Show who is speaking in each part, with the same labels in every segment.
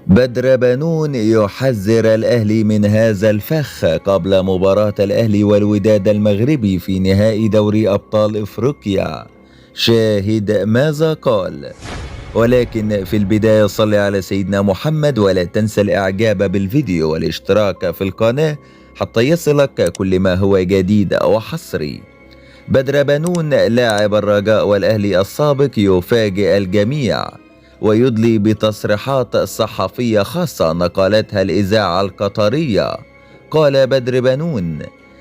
Speaker 1: بدر بانون يحذر الأهلي من هذا الفخ قبل مباراة الأهلي والوداد المغربي في نهائي دوري أبطال إفريقيا. شاهد ماذا قال. ولكن في البداية صل على سيدنا محمد، ولا تنسى الإعجاب بالفيديو والاشتراك في القناة حتى يصلك كل ما هو جديد وحصري. بدر بانون لاعب الرجاء والأهلي السابق يفاجئ الجميع ويدلي بتصريحات صحفية خاصة نقلتها الإذاعة القطرية. قال بدر بانون: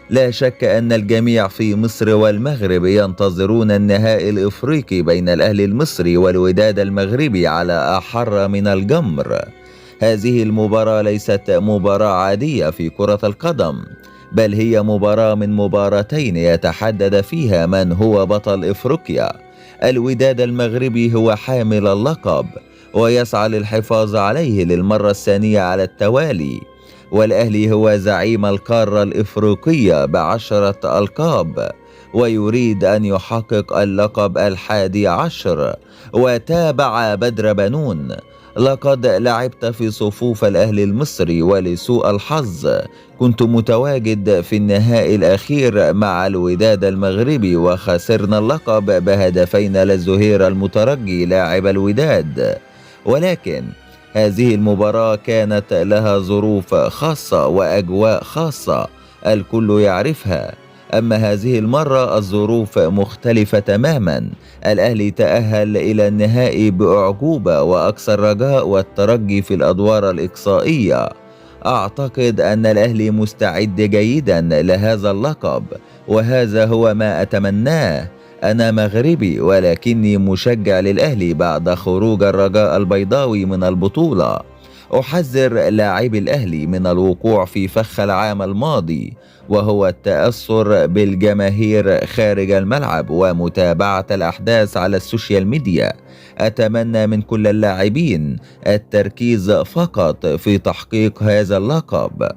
Speaker 1: لا شك أن الجميع في مصر والمغرب ينتظرون النهائي الإفريقي بين الأهلي المصري والوداد المغربي على أحر من الجمر. هذه المباراة ليست مباراة عادية في كرة القدم، بل هي مباراة من مباراتين يتحدد فيها من هو بطل إفريقيا. الوداد المغربي هو حامل اللقب ويسعى للحفاظ عليه للمرة الثانية على التوالي، والأهلي هو زعيم القارة الإفريقية ب10 ألقاب ويريد أن يحقق اللقب 11. وتابع بدر بانون: لقد لعبت في صفوف الأهلي المصري، ولسوء الحظ كنت متواجد في النهائي الأخير مع الوداد المغربي وخسرنا اللقب بهدفين للزهير المترجي لاعب الوداد، ولكن هذه المباراة كانت لها ظروف خاصة وأجواء خاصة الكل يعرفها. أما هذه المرة الظروف مختلفة تماما. الأهلي تأهل إلى النهائي بأعجوبة وأقصى الرجاء والترجي في الأدوار الإقصائية. أعتقد أن الأهلي مستعد جيدا لهذا اللقب، وهذا هو ما أتمناه. أنا مغربي ولكني مشجع للأهلي بعد خروج الرجاء البيضاوي من البطولة. أحذر لاعبي الأهلي من الوقوع في فخ العام الماضي، وهو التأثر بالجماهير خارج الملعب ومتابعة الأحداث على السوشيال ميديا. أتمنى من كل اللاعبين التركيز فقط في تحقيق هذا اللقب.